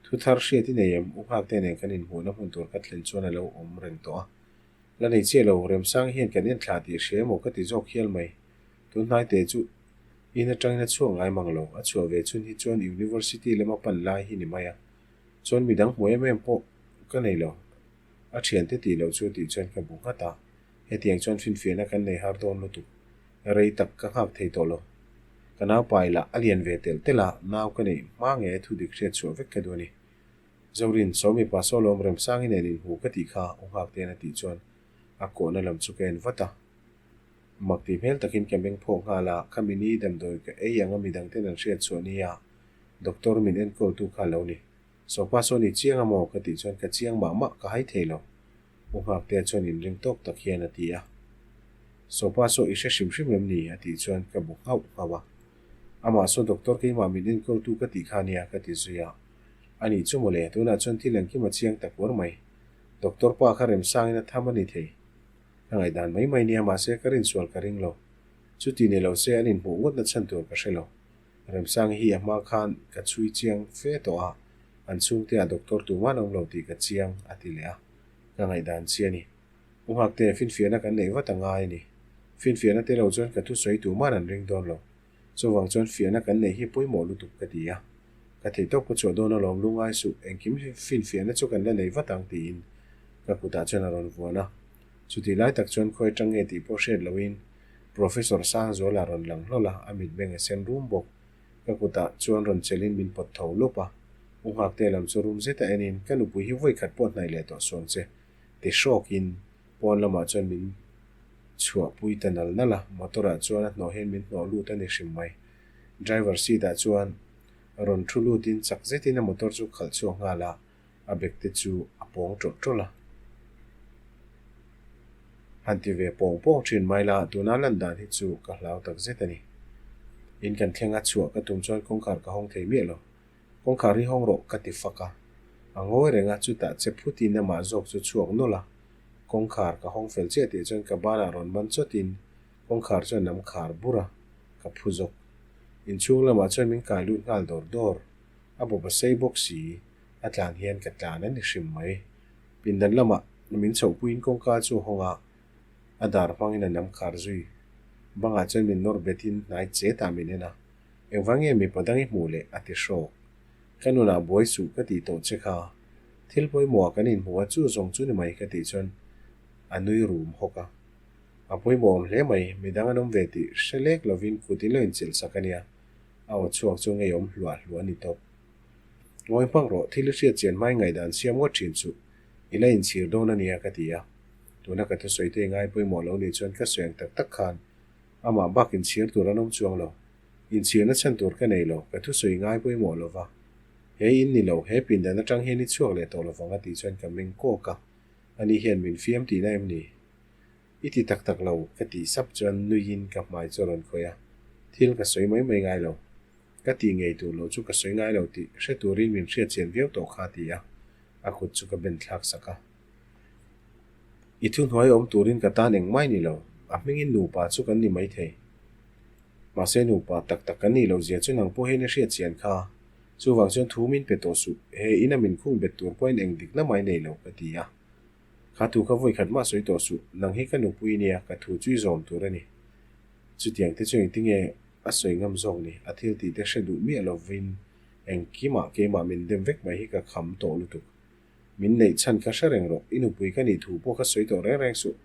Thu thar hriat i nei em? U Nghakte nen kan inhmuhna hmun tur ka thlen chuan a lo awm reng tawh a. La nei chiah lo, Remsang hian kan en thlah tih hria emaw ka ti zawk hial mai. Tun hnai te chu in atangin a chhuak ngai mang lo, a chhuah ve chhun hi chuan University lama pan lai hi ni mai a. Chuan midang hmu em em pawh ka nei lo, a thiante tih loh chu tih chuan ka bu nghat a. Hetiang chuan finfiahna kan nei har dawn lutuk, rei tak ka nghak thei tawh lo. Ka nau pai lah a lian ve telh telh a, nau ka neih hma nge thu dik hriat chhuah vek ka duh a ni. Zorin, Sawmi pa Sawlawm Remsangi nen inhmu ka tih kha u Nghakte'n a tih chuan a kawhna lam chu ka en vat a. Mak tih hmel takin ka meng phawk nghal a, kha mini damdawi ka ei anga midang ten an hriat chhuah nia doctor min enkawltu kha a lo ni. Sawpa saw ni chiang a maw ka tih chuan ka chiang mah mah ka hai thei lo. U Nghaktea chuan inring tawk tak hian a ti a. Sawpa saw i hre hrim hrim em ni? a tih chuan ka bu nghauh nghauh a. Amah saw doctor keimah min enkawltu ka tih kha nia ka ti zui a. A nih chu mawle, tunah chuan thil engkim a chiang ta kuar mai. Doctor pa kha remsangin a tham a ni thei. Ka ngaihdan mai mai nia mahse ka rinsual ka ring lo. Chuti ni lo se an inhmuh ngawtna chhan tur ka hre lo. Remsang hi a hma khan ka chhui chiang fe tawh a, an chhungte ah doctor tuman awm lo tih ka chiang a ti leh a. Ka ngaihdan chi a ni. U Nghakte, finfiahna kan neih vat a ngai a ni. Finfiahna te lo chuan ka thusawi tuman an ring dawn lo. Chuvang chuan fiahna kan neih hi pawimawh lutuk ka ti a. Ka theihtawp ka chhuah dawn alawm lu ngai suh, engkim finfiahna chu kan la nei vat ang tiin ka kutah chuan a rawn vuan a. Chutih lai tak chuan khawi atang nge tih pawh hriat loin Professor Sangzuala a rawn lang hlawl a, a mitmeng a sen rum bawk. Ka kutah chuan rawn chelhin min pawt tho lawp a. U Nghakte lam chu rum zeta enin, Ka nupui hi vawi khat pawh hnaih leh tawh suang che, ti hrawkin pawn lamah chuan min chhuahpui ta nal nal a, motor ah chuan a hnawh hian min hnawh lut a ni hrim mai. Driver seat ah chuan rawn thu lutin chak zetin a motor chu khalh chhuak nghal a, a bag te chu a pawng tawlh tawlh a. Han ti ve pawng pawng thin mai la, tuna lan dan hi chu ka hlau tak zet a ni. In kan thleng a chhuah ka tum chuan kawngkhar ka hawng thei miah lo. Kawngkhar hi hawng rawh ka ti fak a. A ngawi reng a, chutah che phutin amah zawk chu chhuak nawlh a. Kawngkhar ka hawng fel chiah tih chuan ka banah rawn man chawtin kawngkhar chuan lam khar bur a, ka phu zawk. Inchhung lamah chuan min kai lut nghal dawr dawr. A bawp a sei bawk si, a tlan hian ka tlan a ni hrim mai. Pindan lamah min chhohpuiin kawngka chu a hawng a, a dar hmangin a nam khar zui. Bangah chuan min nawr betin hnai chetah min en a, Engvang nge mipa dang i hmuh leh? a ti hrawk. Ka nunah buai suh ka tih tawh che kha. Thil pawimawhah kan inhmu a, chu zawng chu ni mai ka tih chuan a nui rum hawk a. A pawimawh awm hle mai, midang an awm ve tih hre lek lovin kut in lo inchilh sak a nia. A aw chhuak chu ngeiawm hluah hluah a ni tawp. Ngawi hmak rawh, thil i hriat chian hmai ngaihdan siam ngawt thin chu i la inchhir dawn a nia ka ti a. Tuna ka thusawi te i ngai pawimawh lo nih chuan ka sawi ang tak tak khan amah bak inchhir tur an awm chuang lo. Inchhirna chhan tur ka nei lo, ka thusawi ngai pawimawh lo va. He in ni lo, he pindan atang hian i chhuak leh tawh lovang a tih chuan ka meng kawk a. Ani hian min fiam tihna em ni? I ti tak tak lo, ka tih sap chuan nuiin ka hmai chu a rawn khawih a, thil ka sawi mai mai ngai lo. Ka tih ngei tur loh chu ka sawi ngai lo tih hre turin min hriat chian viau tawh kha ti a, a kut chu ka ben thlak sak a. I thuhnuai awm turin ka tan eng mai ni lo, a hmingin nupa chu kan ni maithei. Mahse nupa tak tak kan nih loh zia chu nang pawh hian i hriat chian kha. Chuvang chuan thu min pe tawh suh, he ina min khung bet tur pawhin eng dikna mai nei lo, ka ti a. Kha thu kha vawi khat mah sawi tawh suh, nang hi ka nupui nia, ka thu chu i zawm tur a ni. Chutiang te chu engtinge a sawi ngam zawk ni, a thil tih te hre duh miah lovin engkimah keimah min dem vek mai hi ka kham tawh lutuk. Min neih chhan kha hre reng rawh, i nupui ka nih thu pawh kha sawi tawh reng reng suh.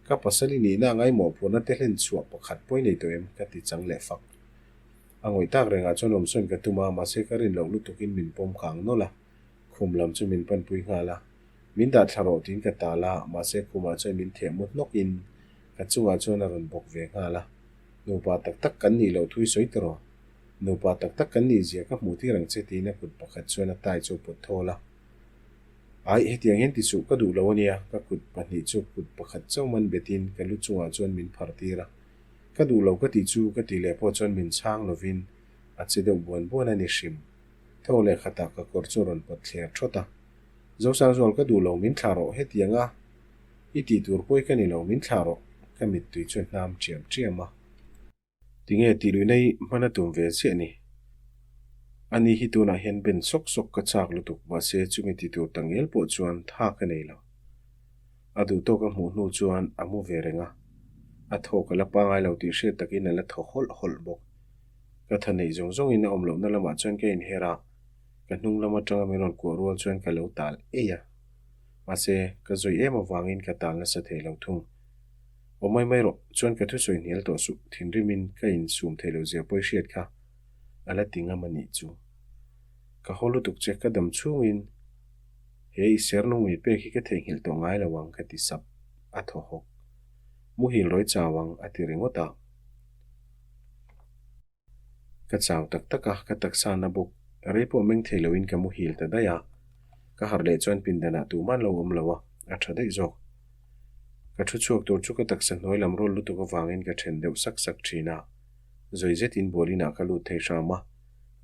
Ka pasal i nihna ngaimawh phurna te hlen chhuah pakhat pawh i nei tawh em? ka ti chang leh fak. A ngawih tak rengah chuan awmsawn ka tum a, mahse ka rin loh lutukin min pawm kang nawlh a, khum lam chu min panpui nghal a. Min dah thla rawh tiin ka tal a, mahse khumah chuan min theh mu hnawkin ka chungah chuan a rawn bawk ve nghal a. Nupa tak tak kan nih loh thui sawi tawh rawh. Nupa tak tak kan nih zia ka hmuh tir ang che tiin a kut pakhat chuan a tai chu a pawt thawl a. Aih, hetiang hian ti suh ka duh lo a nia, ka kut pahnih chu kut pakhat chauh man betin ka lu chungah chuan min phar tir a. Ka duh lo ka tih chu ka tih leh pawh chuan min chhang lovin a che deuh buan buan a ni hrim. Tho leh khatah ka kawr chu a rawn pawt thler thawt a. Zosangzual ka duh lo min thlah rawh hetiang a i tih tur pawi ka ni lo min thlah rawh ka mittui chu a hnam ṭiam ṭiam a. Tinge tih luihna hi hman a tum ve chiah ni. Ani hi tunah hian ben sawk sawk ka chak lutuk mahse chumi ti tur ta ngel pawh chuan tha ka nei lo. A duh tawk a hmuh hnu chuan a mu ve reng a, a thawk a la pangai lo tih hriat takin a la thaw hawlh hawlh bawk. Ka tha neih zawng zawngin a awm lohna lamah chuan ka inher a, ka hnung lam atanga min rawn kuah rual chuan ka lo tal ei a. Mahse, ka zawi em avangin ka tal nasa thei lo thung. Aw mai mai rawh, chuan ka thusawi hnial tawh suh, thinrimin ka insum thei lo zia pawh i hriat kha, a la ti ngam a nih chu. Ka haw lutuk che, ka dam chhungin he i ser nung mi pek hi ka theihnghilh tawh ngai lo ang ka ti sap, a thaw hawk. Muhil rawi chau ang, a ti ringawt a. Ka chau tak tak a, ka taksa na bawk. Rei pawh meng thei loin ka muhil ta daih a. Ka harh leh chuan pindanah tuman lo awm lo a, a tha daih zawk. Ka thu chhuak tur chu ka taksa hnuai lam rawl lutuk avangin ka then deuh sak sak thin a. Zawi zetin bualinah ka lut thei hram a.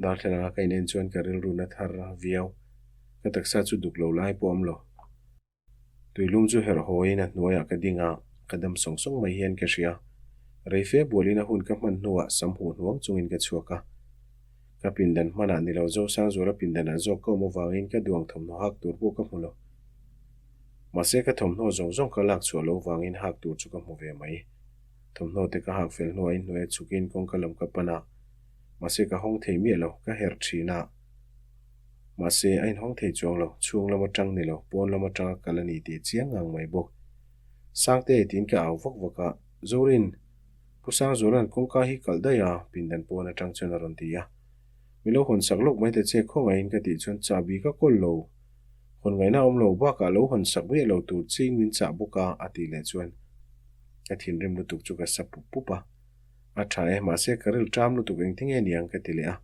Darthlalanga ka inen chuan ka rilru na thar viau. Ka taksa chu duk lo lai pawh awm lo. Tuilum chu herh hawiin a hnuaiah ka ding a, ka dam sawng sawng mai hian ka hria. Reife bualin a hun ka hman hnuah sam huh hnuang chungin ka chhuak a. Ka pindan hmanah ni lo Zosangzuala pindanah zawk ka awm avangin ka duang thawmhnaw hak tur pawh ka hmu lo. Mahse ka thawmhnaw zawng zawng ka lak chhuah lo vangin hak tur chu ka hmu ve mai. Thawmhnaw te ka hak fel hnuah inhnuaia chhukin kawngka lam ka pan a. Mahse ka hawng thei miah lo, ka herh thin a. Mahse a inhawng thei chuang lo, chhung lam atang ni lo, pawn lam atanga kal a ni tih chiang ngang mai bawk. Sangte tiin ka au vak vak a, Zorin, Pu Sangzuala'n kawngka hi kalh daih a, pindan pawn atang chuan a rawn ti a. Mi lo hawn sak lawk mai ta che khawngaihin ka tih chuan chahbi ka kawl lo. Hawn ngaihna awm lo bakah lo hawn sak miah lo tur chiin min chah bawk a, a tih leh chuan ka thinrim lutuk chu ka sa pup pup a. A tha e, mahse ka ril ṭam lutuk engtin nge niang ka ti leh a.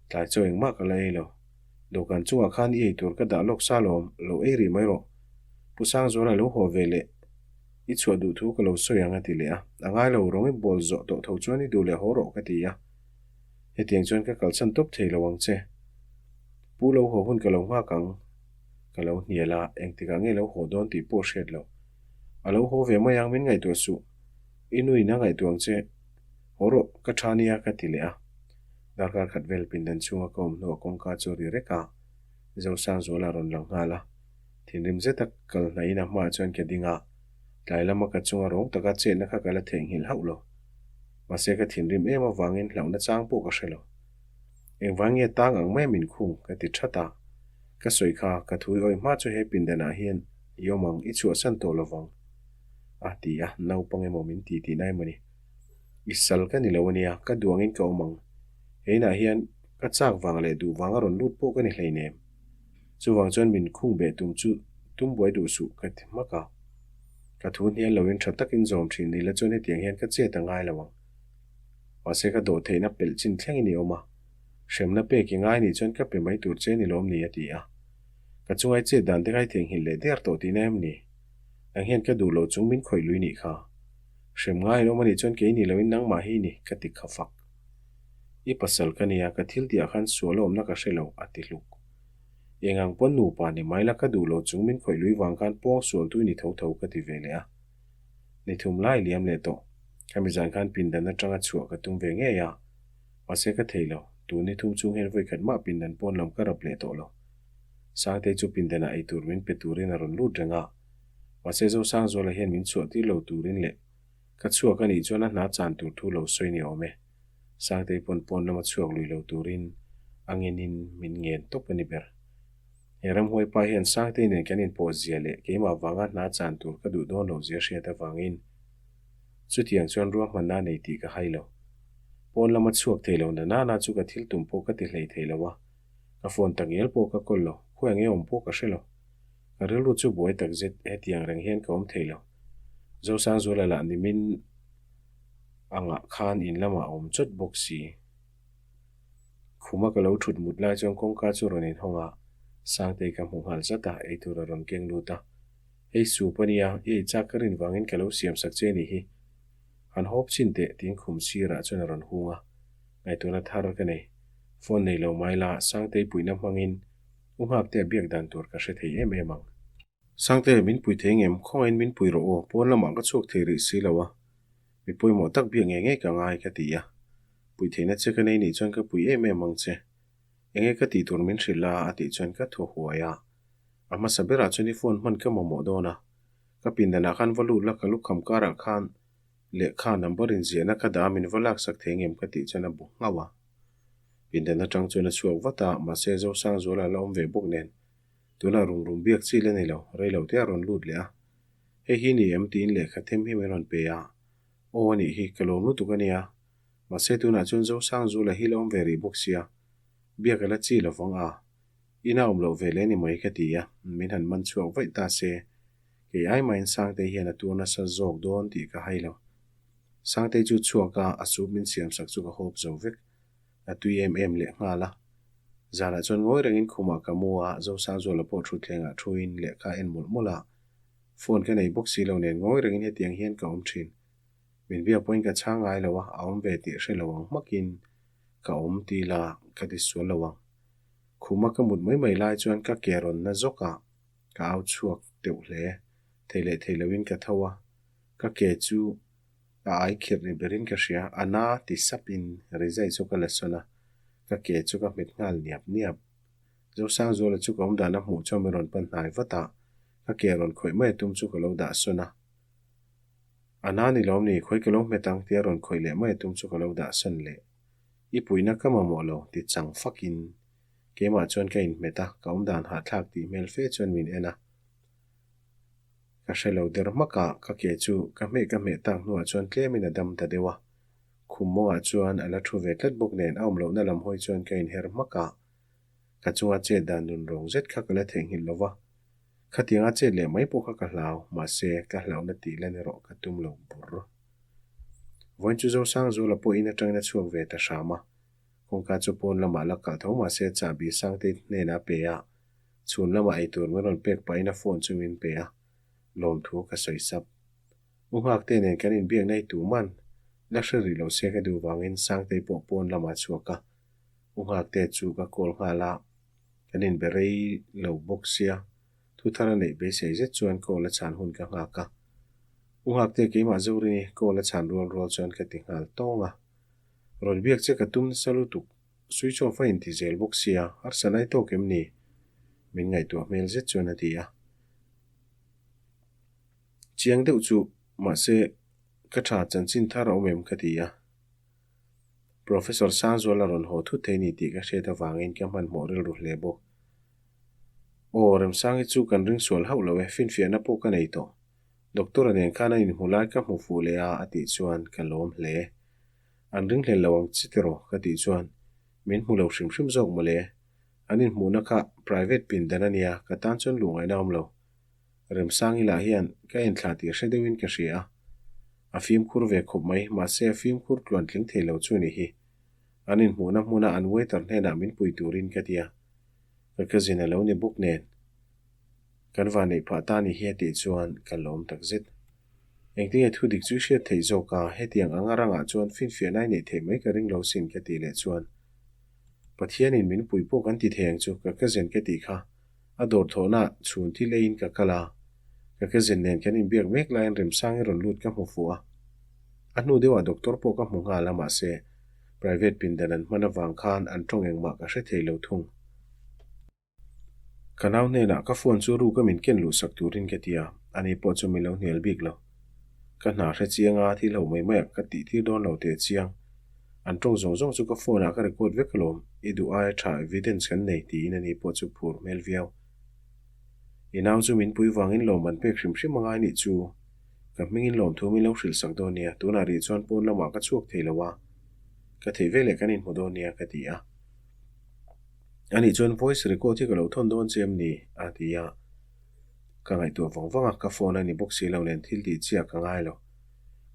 Tlai chaw engmah ka la ei lo. Dawhkan chungah khan i ei tur ka dah lawk sa lawm, lo ei rih mai rawh. Pu Sangzuala lo haw ve leh i chhuah duh thu ka lo sawi ang a ti leh a. A ngai lo, rawng i bawl zawh tawh tho chuan i duh leh haw rawh ka ti a. Hetiang chuan ka kalsan tawp thei lo ang che. Pu lo haw hun ka lo nghak ang. Ka lo hnial a, engtikah nge lo haw dawn tih pawh hriat lo. A lo haw ve mai ang min ngaihtuah suh. I nuin a ngaihtuah ang che. Haw rawh, ka tha nia ka ti leh a. Darkar khat vel pindan chhunga ka awm hnuah kawngka chu a ri rek a, Zosangzuala a rawn lang nghal a. Thinrim zeta kal hnaihin a hmaah chuan ka ding a, tlai lama ka chunga rawng taka chetna kha ka la theihnghilh hauh lo. Mahse ka thinrim em avangin hlauhna chang pawh ka hre lo. Engvang nge tang ang mai min khung? ka ti that a. Ka sawi kha, ka thui awih hma chu he pindanah hian i awm ang, i chhuahsan tawh lovang. A ti a, naupang emaw min ti tihna emaw ni. I sal ka ni lo ania, ka duh angin ka awm ang. He inah hian ka chak vang leh duh vanga rawn lut pawh ka ni hleinem. Chuvang chuan min khung beh tum chu tum buai duh suh ka ti hmak a. Ka thu hnial loin tha takin zawm thin ni la chuan hetiang hian ka chet a ngai lo ang. Mahse ka dawh theihna pelh chin thlengin i awm a. Hremna pek i ngai nih chuan ka pe mai tur che ni lawm ni a ti a. Ka chungai chet dan te kha i theihnghilh leh der tawh tihna em ni? Nang hian ka duh lo chung min khawih lui nih kha. Hrem ngai in awm a nih chuan kei ni loin nangmah hi ni ka ti kha fak. I pasal ka nia, ka thil tihah khan sual a awmna ka hre lo, a ti hluk. Eng ang pawn nupa ni mai la ka duh lo chung min khawih lui vang khan pawng sual tui ni tho tho ka ti ve leh a. Ni thum lai liam leh tawh. Khami zan khan pindan atanga chhuah ka tum ve ngei a. Mahse ka thei lo, tun ni thum chung hian vawikhat mah pindan pawn lam ka rap leh tawh lo. Sangtei chu pindanah eitur min pe turin a rawn lut reng a. Mahse Zosangzuala hian min chhuah tir lo turin leh ka chhuak a nih chuan a hna chan tur thu lo sawi ni awm e. Sangtei pawn pawn lama chhuak lui lo turin a ngenin min ngen tawp a ni ber. He ramhuai pa hian Sangtei nen kan inpawh zia leh keimah vanga hna chan tur ka duh dawn lo zia hriat avangin chutiang chuan ruahmanna a nei tih ka hai lo. Pawn lama chhuak thei lo na nana chu ka thil tum pawh ka ti hlei thei lo a. Ka phone tak ngial pawh ka kawl lo, khawi nge awm pawh ka hre lo. Ka rilru chu buai tak zet, hetiang reng hian ka awm thei lo. Zosangzuala lah nimin angah khan in lamah a awm chawt bawk si. Khuma ka lo thut mut lai chuan kawngka chu rawn inhawng a, Sangtei ka hmu nghal zat a, eitur a rawn keng lut a. Hei sup a nia, i ei chak ka rin vangin ka lo siam sak che ni hi. Han hawp chin teh tiin khum sirah chuan a rawn hung a. Ngaihtuahna thar ka nei. Phone nei lo mai la, Sangtei puihna hmangin U Nghaktea biak dan tur ka hre thei em em ang. Sangte, min pui thei ngem? Khawngaihin min pui rawh aw, pawn lamah ka chhuak thei rih si lo a. Mi pawimawh tak biak ngei ngei ka ngai ka ti a. Pui theihna che ka nei nih chuan ka pui em em ang che. Enge ka tih tur min hrilh la a tih chuan ka thaw huai a. A hmasa berah chuan i phone hman ka mamawh dawn a. Ka pindanah khan va lut la ka lukham karah khan Lehkha number inziahna ka dah a min va laksak thei ngem ka tih chuan a bu nghauh a. Pindan atang chuan a chhuak vat a, mahse Zosangzuala a la awm ve bawk nen tunah rum rum biak chi la ni lo, rei lo te a rawn lut leh a. Hei hi ni em tiin lehkha them hi min rawn pe a, Aw a nih hi, ka lawm lutuk a nia. Mahse tunah chuan Zosangzuala hi la awm ve rih bawk sia, biak a la chi lo vang a. Ina awm loh ve leh ni mai ka ti a, min han man chhuak vaih ta se. Kei ai mahin Sangtei hian a tur nasa zawk dawn tih ka hai lo. Sangtei chu chhuak a, a soup min siam sak chu ka hawp zo vek. A tui em em leh nghal a. Zanah chuan ngawi rengin khumah ka mu a, Zosangzuala pawh thutthlengah thuin lehkha a en mawlh mawlh a. Phone ka nei bawk si lo nen ngawi rengin hetiang hian ka awm thin. Min biak pawhin ka chhang ngai lo a, a awm ve tih hre lo ang hmakin ka awm ti la ka ti sual lo ang. Khuma ka mut mai mai lai chuan ka ke rawn na zawk a. Ka au chhuak deuh hle. Thei leh thei loin ka tho a, ka ke chu a ai khirh ni berin ka hria. A na ti sapin rizai chu ka la sawn a, ka ke chu ka hmet nghal niap niap. Zosangzuala chu ka awmdan a hmuh chuan min rawn pan hnai vat a, ka ke rawn khawih mai a tum chu ka lo dah sawn a. A na ni lawm ni, khawi ka lo hmet ang tia rawn khawih leh mai a tum chu ka lo dah sawn leh. I puihna ka mamawh lo, ti chang fakin keimah chuan ka inhmet a, ka awmdan hahthlak tih hmel fe chuan min en a. Ka hre lo der hmak a, ka ke chu ka hmeh ka hmeh tak hnuah chuan tlemin a dam ta deuh a. Khum mawngah chuan a la thu ve tlat bawk nen a awm lohna lam hawi chuan ka inher hmak a. Ka chunga chet dan nun rawng zet kha ka la theihnghilh lo va. Khatianga chet leh mai pawh kha ka hlau, mahse ka hlauhna tih lan erawh ka tum lo bur. Vawiin chu Zosangzuala pawh in atangin a chhuak ve ta hram a. Kawngka chu pawn lamah la kalh tho mahse chahbi Sangtei hnenah a pe a, chhun lamah eitur min rawn pek pahin a phone chu min pe a, lawmthu ka sawi sap. U Nghakte nen kan inbiakna hi tuman la hre rih lo se ka duh vangin Sangtei pawh pawn lamah a chhuak a, U Nghakte chu ka call nghal a, kan inbe rei lo bawk sia, thu thar a neih beisei zet chuan call a chhan hun ka nghak a. U Nghakte keimah Zorini call a chhan rual rual chuan ka ti nghal tawng a. Rawn biak che ka tum nasa lutuk, switch off a inti zel bawk sia, harsa nai tawk em ni? Min ngaihtuah hmel zet chuan a ti a. Chiang deuh chu, mahse, ka tha chanchin thar a awm em ka ti a. Professor Sangzuala rawn haw thut thei ni tih ka hriat avangin ka hmanhmawh rilru hle bawk. Aw, Remsangi chu kan ring sual hauh lo e, finfiahna pawh ka nei tawh. Doctor-a nen khan a inhmu lai ka hmu fuh leh a a tih chuan ka lawm hle. An ringhlel lo ang che tiraw ka tih chuan min hmu lo hrim hrim zawk mawle. An inhmuhna kha private pindan a nia, ka tan chuan luh ngaihna awm lo. Remsangi lah hian ka enthla tih hre deuhin ka hria a, a fimkhur ve khawp mai, mahse a fimkhur tluan tling thei lo chu ni hi. An inhmuhna hmuna an waiter hnenah min pui turin ka ti a, ka cousin a lo ni bawk nen. Kan va neih phah ta ni hi a tih chuan ka lawm takzet. Engtinge thu dik chu i hriat theih zawk a, hetiang anga rangah chuan finfiahna i neih theih mai ka ring lo sin ka tih leh chuan Pathianin min pui pawh kan ti thei ang chu ka cousin ka tih kha. A dawr thawhna chhun thil eiin ka kal a, ka cousin nen kan inbiak mek laiin Remsangi rawn lut ka hmu fuh a. A hnu deuhah doctor pawh ka hmu nghal a mahse private pindan an hman avang khan an tawng engmah ka hre thei lo thung. Ka nau hnenah ka phone chu ruka min ken luhsak turin ka ti a, ani pawh chu min lo hnial bik lo. Ka hna hre chiang a, thil ho mai mai ah ka tih tir dawn lo teh chiang. An tawng zawng zawng chu ka phone ah ka record vek alawm, i duh aia tha evidence kan nei tiin ani pawh chu phur hmel viau. I nau chu min pui vangin lawm an pek hrim hrim angai nih chu. Ka hmingin lawmthu min lo hrilh sak dawn nia, tunah rih chuan pawn lamah ka chhuak thei lo a, ka theih veleh kan inhmu dawn nia ka ti a. Ani chuan voice record hi ka lo thawn dawn che em ni? a ti a. Ka ngaihtuah vang vang a, ka phone a ni bawk si lo nen thil tih chiah ka ngai lo.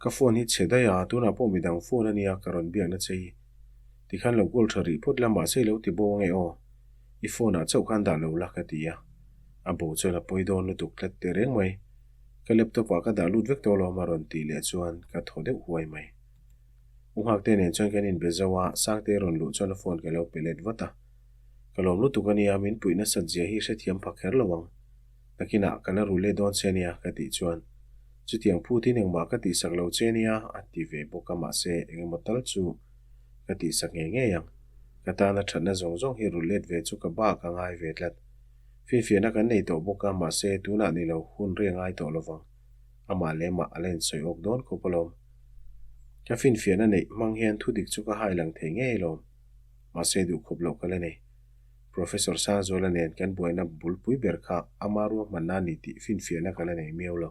Ka phone hi chhe daih a, tunah pawh midang phone a nia ka rawn biakna che hi. Tikhan lo call tha rih phawt la mahse i lo ti bo ange aw. I phone ah chauh khan dah lo la ka ti a. A bo chuan a pawi dawn lutuk tlat teh reng mai. Ka laptop ah ka dah lut vek tawh alawm a rawn tih leh chuan ka thaw deuh huai mai. U Nghakte nen chuan kan inbe zauh a, Sangte rawn luh chuan a phone ka lo pe let vat a. Ka lawm lutuk a nia, min puih nasat zia hi hrethiam pha kher lo ang. Nakinah ka la rul leh dawn che nia ka tih chuan chutiang phutin engmah ka tihsak lo che nia a ti ve bawk a mahse engemaw tal chu ka tihsak ngei ngei ang. Ka tana thatna zawng zawng hi rul let ve chu ka bak a ngai ve tlat. Finfiahna kan nei tawh bawk a mahse tunah ni lo hun ri a ngai tawh lovang. Amah leh amah a la insawi awk dawn khawp alawm. Ka finfiahna neih hmang hian thudik chu ka hai lang thei ngei alawm. Mahse duhkhawp loh ka la nei. Professor Sangzuala nen kan buaina bulpui ber kha ama ruahmanna a ni tih finfiahna ka la nei miau lo.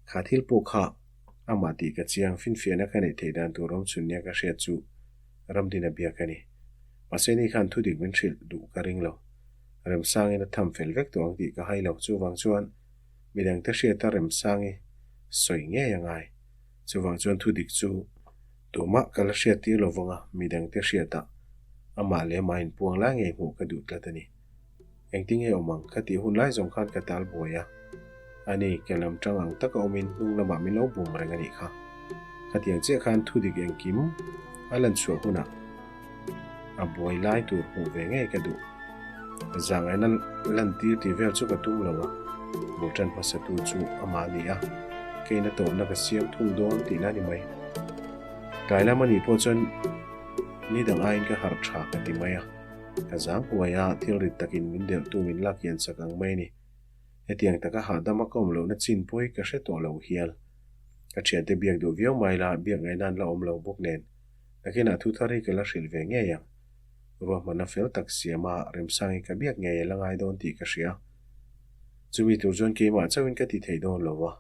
Kha thil pawh kha amah tih ka chiang finfiahna ka neih theih dan tur awm chhun nia ka hriat chu Ramdina biak a ni. Mahse ni khan thudik min hrilh duh ka ring lo. Remsangin a tham fel vek tawh ang tih ka hai lo. Chuvang chuan midangte hriata Remsangi sawi ngei a ngai. Chuvang chuan thudik chu Tumah ka la hriat tir lo vang a, midangte hriatah amah leh amah inpuang lai ngei hmuh ka duh tlat a ni. Engtinge awm ang ka tih hun lai zawng khan ka tal buai a. Ani, ke lam tang ang taka awmin hnung lamah min lo bum reng a nih kha. Khatiang chiah khan thudik engkim a lan chhuah hunah a buai lai tur hmuh ve ngei ka duh. Zangaina lantir tih vel chu ka tum lo a, bul tan hmasatu chu amah a ni a, keina tawpna ka siam thung dawn tihna a ni mai. Tlai lam a nih pawh chuan ni dang aiin ka harh tha ka ti mai a, ka zang huai a, thil rit takin min delhtu min lak hian chak ang mai a ni. Hetiang taka hahdama ka awm lohna chin pawi ka hre tawh lo hial. Ka thiante biak duh viau mai la, biak ngaihna an la awm lo bawk nen. Nakinah thu thar hi ka la hrilh ve ngei ang. Ruahmanna fel tak siama Remsangi ka biak ngei a la ngai dawn tih ka hria. Chumi tur chuan keimah chauhin ka ti thei dawn lo va,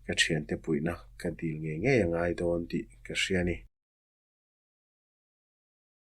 ka thiante puihna ka dil ngei ngei a ngai dawn tih ka hria a ni.